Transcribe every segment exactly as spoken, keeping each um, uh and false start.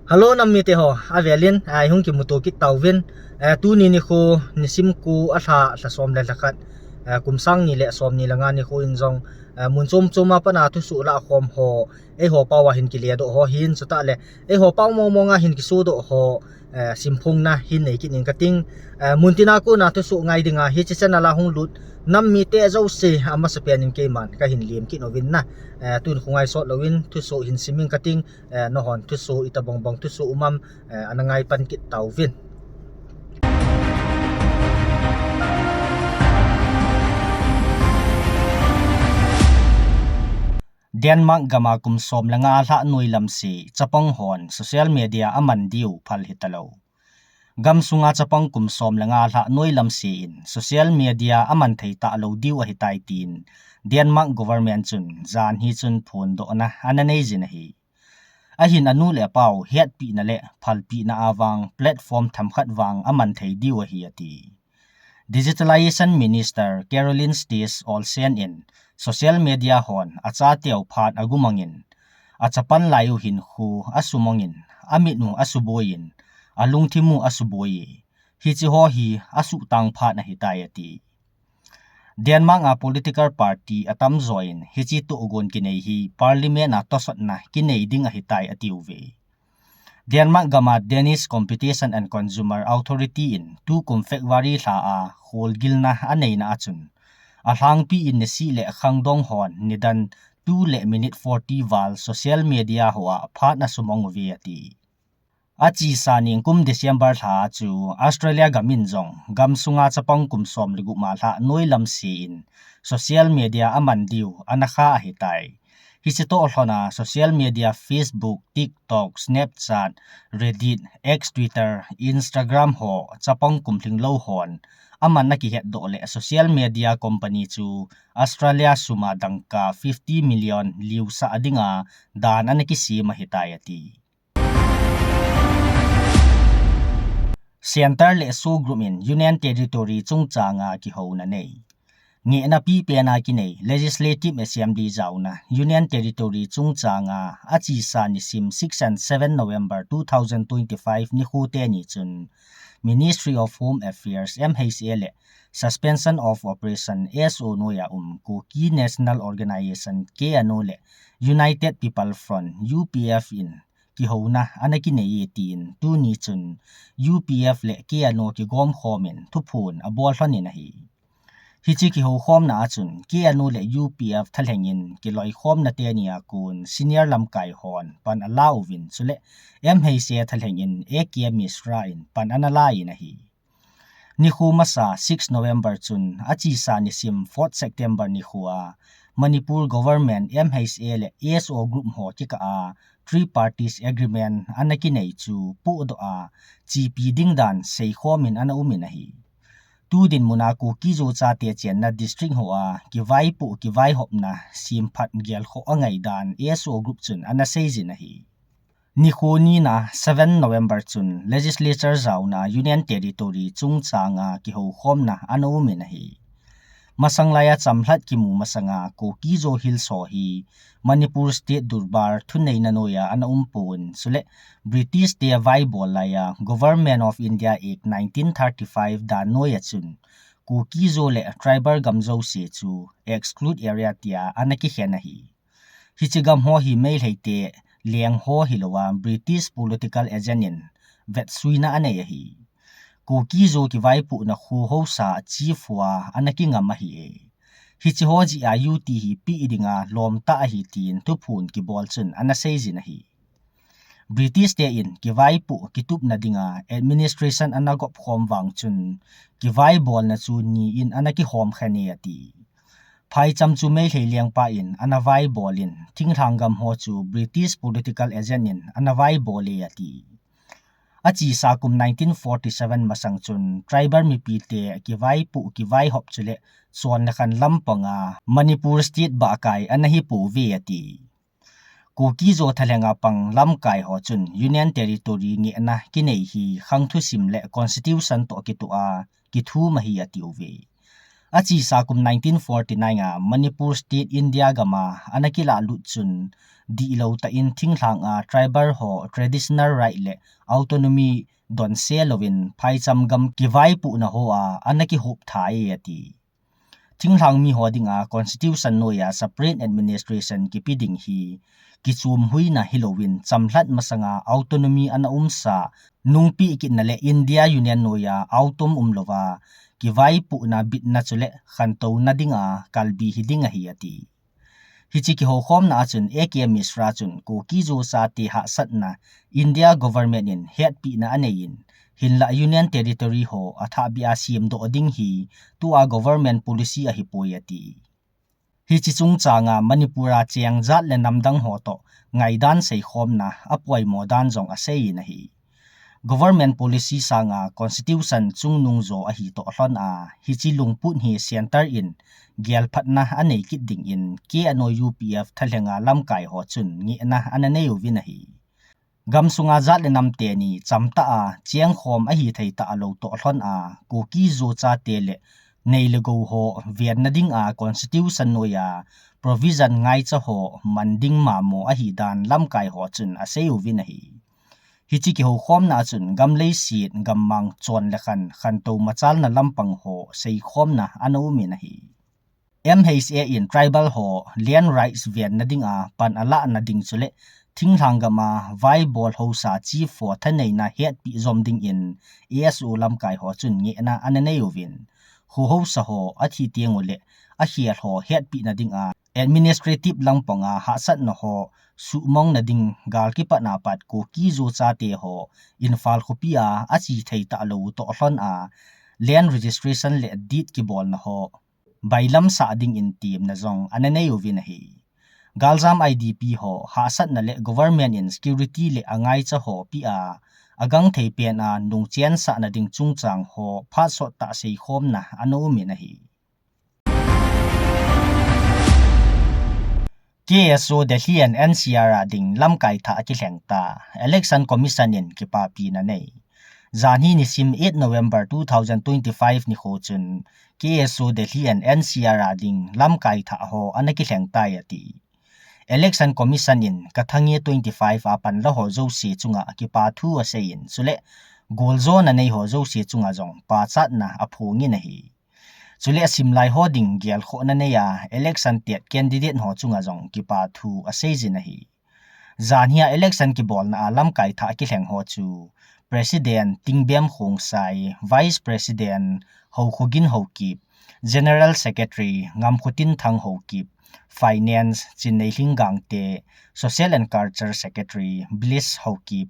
Hello, nam mite ho, avelin, ah, hung kimuto kit tauvin, eh, tuni nikho, nisim ko, alha, lha som le lha khat, eh, kum sang ni le som ni le nga nikho in jong, eh, mun chom chom a pat a thusoh lah khom ho, eiho pao a hin kile doh ho hin, chutah le, eiho pao mong mong a hin kiso doh ho, eh, simphongna hin nei kit ning kating, eh, mun tin a kon a thusoh ngai ding a, hiche channel a hung lut, nam mite jouse, amasapen in keiman, kahin lem kit uvin na, eh, tun khongai sot louvin, thusoh hin sim ing kating, eh, nahon thusoh itobang bang thusoh um am, eh, ana ngai pan kit tauvin. Denmark gam a kum som le nga lha noilam se chapang hon social media aman diu phal hitalou. Gam sunga chapang kum som le nga lha noilam se in social media aman thei talou diu ahitai tin Denmark government chun jan hi chun phondohna ana nei jin ahi. Ahin anu le apau hetpina le phalpina avang platform themkhat vang aman thei diu ahi ati. Digitalization Minister Caroline Stith Olsen in social media hon achateu phat agumangin, achapan lai u hinkho asumangin, amit u asuboiyin, alungthim u asuboi. Hiche ho hi asuhtang phat ahitai ati. Denmark a political party atamjo in hiche tohgon kinei hi parliament a tosotna kinei ding ahitai atiuve. Denmark gam a Danish Competition and Consumer Authority in tukum February lha a kholgilna aneina achun, alhangpi in nisih le khangdong hon nidan two le minute forty val social media hoa phat asumang uve ati. Achesa ningkum December lha chu Australia gam in jong gam sunga chapang kum som le gup ma lha noilam se in social media aman diu ana kha ahitai. Hiche toh lhon a social media Facebook, TikTok, Snapchat, Reddit, X, Twitter, Instagram ho chapang kum lhinglou hon aman akihetdoh le social media company chu Australia sum a dangka fifty million liusah dinga dan ana kisem ahitai ati. Centre le S O group in Union Territory chungchang a kihouna nei. Ngehna pipen a kinei Legislative Assembly jaona Union Territory chungchang a achesa nisim six and seven November two thousand twenty-five nikho teni chun Ministry of Home Affairs, M H A le Suspension of Operation, S O noiya um Kuki National Organization, K N O le United People Front, U P F in kihouna ana kinei e tin tuni chun U P F le K N O kigomkhomin thuphon abol lhonin ahi. Hiche kihoukhomna achun K N O le U P F thalhengin kiloikhomna teni a kon senior lamkai hon pan alauvin chule M H A thalhengin A K Mishra in pan ana laiyin ahi. Nikho masa six November chun achesa nisim fourth September nikho a Manipur government, M H A le S O group ho kikah a three parties agreement ana kinei chu pohdoh a chepi ding dan seikhomin ana umin ahi. Tu dinmun a Kuki-Zo chate chenna district hoa kivaipoh kivaihopna semphat gelkhoh angai dan S O group chun ana seijin ahi. Nikho nina seven November chun Legislature jaona Union Territory chungchang a kihoukhomna ana umin ahi. Masang laiya chamlhat kimu masanga Kuki-Zo Hills ho hi Manipur State Durbar thuneina noiya ana umpon chule British te vaibol laiya Government of India Act nineteen thirty-five dan noiya chun Kuki-Zo le tribal gam jouse chu exclude area tia ana kikhen ahi. Hiche gam ho hi Meitei te leng ho hilouva British political agent in vetsuina anei ahi. Kuki-Zo kivaipohna kho haosa chief hoa ana kingam ahi e. Hiche ho jeh a U T hi peh dinga lomtah ahi tin thuphon kibol chun ana seijin ahi. British te in kivaipoh kitupna dinga administration ana gopkhom vang chun kivaibolna chu ni in ana kihomkhen e ati. Phaicham chu Meitei lengpa in ana vaibolin, thinglhang gam ho chu British political agent in ana vaibol e ati. Achesa kum nineteen forty-seven masang chun tribal mipite kivaipoh kivaihop chule chonna khan lampanga Manipur State bahkai ana hipouve ati. Kuki-Zo thalhenga pang lamkai ho chun Union Territory ngehna kinei hi khang thusim le Constitution toh kitoh a kithum ahi atiuve. Achesa kum nineteen forty-nine a Manipur State India gam a ana kilah lut chun, dihlou tah in thinglhang a tribal ho traditional right le autonomy donse louvin phaicham gam kivaipohna ho a ana kihop tha e ati. Thinglhang mi ho dinga constitution noiya separate administration kipe ding hi kichom huina hilouvin chamlhat masanga autonomy ana umsa nungpeh kitna le India Union noiya autom umlouva kivaipohna bitna chule khantouna dinga kalbi hiding ahi ati. Hiche kihoukhomna a chun A K Mishra chun Kuki-Zo chate hahsatna India government in hetpehna anei in, hinlah Union Territory ho athahbeh a semdoh ding hi tua government policy ahipoi ati. Hiche chungchanga Manipur a cheng jat le namdang ho toh ngaidan seikhomna apoimo dan jong aseiyin ahi. Government policy sanga constitution chungnung jo ahi toh lhon a, hiche lungput hi centre in gelphatna anei kit dingin K N O U P F thalhenga lamkai ho chun ngehna ana nei uvin ahi. Gamsunga jat le nam teni chamtah a chengkhom ahithei talou toh lhon a, Kuki-Zo chate le nei le gou ho venna dinga constitution noiya provision ngaicha ho man ding mamo ahidan lamkai ho chun asei uvin ahi. Hiche kihoukhomna a chun gam leiset, gammang, chon le khan, khantou machalna lampang ho seikhomna ana umin ahi. M H A in tribal ho land rights venna dinga pan alahna ding chule thinglhang gam a vaibol haosa chief ho thaneina hetpeh jom dingin A S O lamkai ho chun ngehna ana nei uvin, kho haosa ho athi tengule akhel ho hetpehna dinga administrative lampanga hahsatna ho suhmongna ding gal kipatna pat Kuki-Zo chate ho Imphal khopia achethei talou toh lhon a land registration le deed kibolna ho bailamsah dingin temna jong ana nei uvin ahi. Galjam I D P ho hahsatna le government in security le angaicha ho pea, agangthei pena nungchensahna ding chungchang ho phat sottah seikhomna ana umin ahi. K S O Delhi and N C R a ding lamkai thah akilheng ta, Election Commission in kipapina nei. Janhi nisim eight November two thousand twenty-five nikho chun K S O Delhi and N C R a ding lamkai thah ho ana kilheng tai ati. Election Commission in Kathang twenty-five a panla ho jouse chunga kipathu aseiyin, chule goljona nei ho jouse chunga jong pachatna aphongin ahi. Chule asimlai ho ding gelkhohna neiya election tet candidate ho chunga jong kipathu aseijin ahi. Janhia election kibolna a lamkai thah akilheng ho chu President Tingbem Khongsai, Vice President Houkhogin Haokip, General Secretary Ngamkhotinthang Haokip, Finance Chinneilhing Gangte, Social and Culture Secretary Bliss Haokip,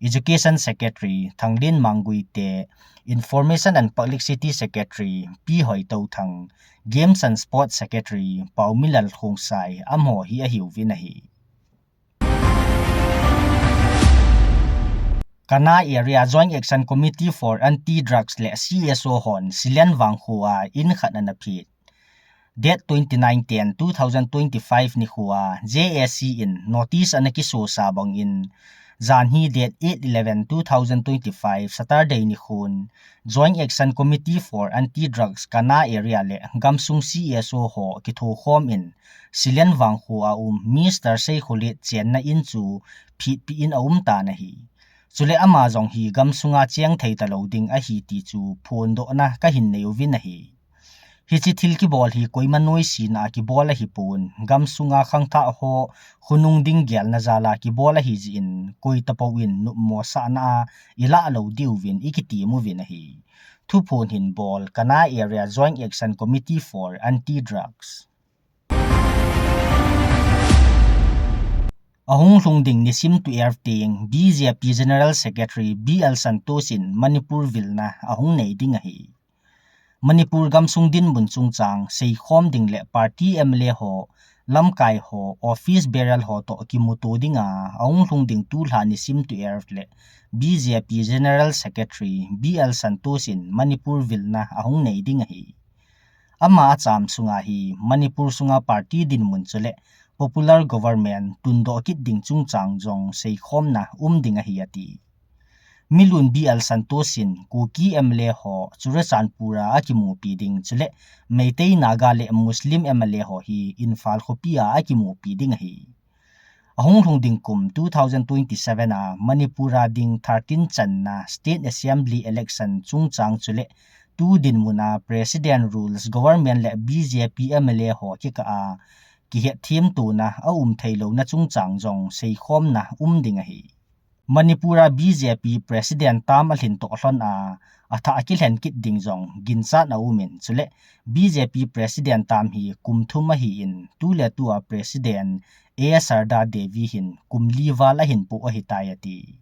Education Secretary Thanglin Manguite, Information and Publicity Secretary Pi Hoitouthang, Games and Sports Secretary Paomilal Khongsai amaho hi ahiuvin ahi. Kana Area Joint Action Committee for Anti-Drugs le C S O hon Silen vangkhoa in khat ana phet. Date twenty-nine ten two thousand twenty-five nikhoa J A C in notice ana kisosa bangin, janhi date eight eleven two thousand twenty-five Saturday nikhon Joint Action Committee for Anti-Drugs Kana Area le gamsung C S O ho kithokhom in, Silen vangkhoa um Mister Seikholet chenna in chu phetpeh in aumtan ahi. Chule ama jong hi gamsunga chengthei talou ding ahi ti chu phondohna kahin neiuvin ahi. Hiche thil kibol hi koima noisena a kibol ahipon, gamsunga khangthah ho khonung ding gelna jala kibol ahijeh in, koitapou in nopmosahna a ilah lou diuvin ikitem uvin ahi. Thuphon hin bol, Kana Area Joint Action Committee for Anti-Drugs. Ahung lhung ding nisim twelve teng B J P General Secretary B L Santosh in Manipur vilna ahung nei ding ahi. Manipur gamsung dinmun chungchang seikhom ding le party M L A ho, lamkai ho, office bearer ho toh kimuto dinga ahung lhung ding tulha nisim twelve le B J P General Secretary B L Santosh in Manipur vilna ahung nei ding ahi. Ama acham sunga hi Manipur sunga party dinmun chule popular government tundoh kit ding chungchang jong seikhomna um ding ahi ati. Milun B L Santosh in Kuki M L A ho Churachandpur a akimupi ding chule Meitei, Naga le Muslim M L A ho hi Imphal khopi a akimupi ding ahi. Ahung lhung ding kum two thousand twenty-seven a Manipur a ding thirteen channa State Assembly election chungchang chule tu dinmun a President Rules Government le B J P M L A ho kikah a kihetthem tona aum theilouna chungchang jong seikhomna um ding ahi. Manipur a B J P President term alhin toh lhon a, athah akilhen kit ding jong ginchat aumin, chule B J P President term hi kum thum ahin, tuletu a President A Sarda Devi hin kum li val ahin poh ahitai ati.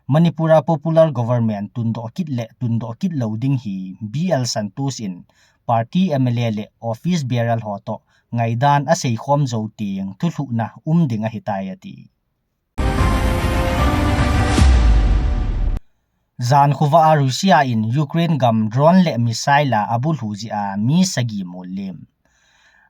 Manipur a popular government tundoh kit le tundoh kit lou ding hi B L Santosh in party M L A le office bearer ho toh ngaidan aseikhom jou teng thulhuhna um ding ahitai ati. Jan khovah a Russia in Ukraine gam drone le missile a abulhu jeh a mi sagi mollem.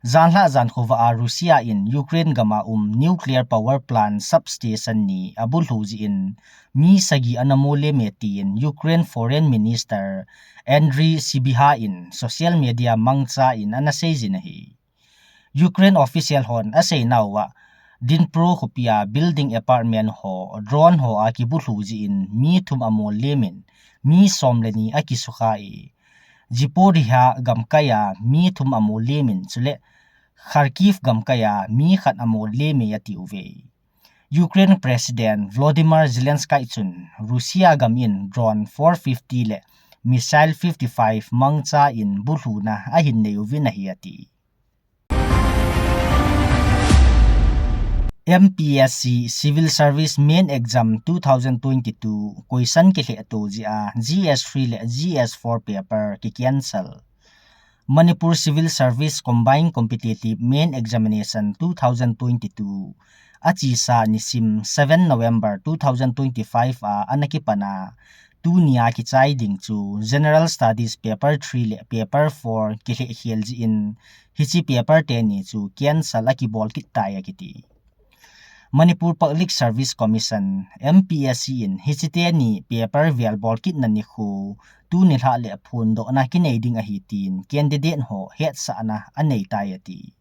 Janlhah jan khovah a Russia in Ukraine gam a um nuclear power plant substation ni abulhu jeh in mi sagi ana mollem e tin Ukraine Foreign Minister Andriy Sybiha in social media mangcha in ana seijin ahi. Ukraine official hon aseinauva, Dnipro khopi a building apartment ho drone ho a kibulhu jeh in mi thum amollem in mi som le ni akisukha e, Zaporizhzhia gamkai a mi thum amollem in chule Kharkiv gamkai a mi khat amollem e atiuve. Ukraine President Volodymyr Zelensky chun Russia gam in drone four fifty le missile fifty-five mangcha in bulhuna ahin nei uvin ahi ati. M P S C Civil Service Main Exam two thousand twenty-two question kilhehto jeh a G S three le G S four paper kicancel. Manipur Civil Service Combined Competitive Main Examination two thousand twenty-two achesa nisim seven November two thousand twenty-five a ana kipan a, tunia kichai ding chu General Studies Paper three le Paper four kilhehkhel jeh in hiche paper teni chu cancel akibol kit tai akiti. Manipur Public Service Commission, M P S C in hiche teni paper vel bol kitna nikho tuni lhah le phondohna kinei ding ahi tin candidate ho hetsahna anei tai ati.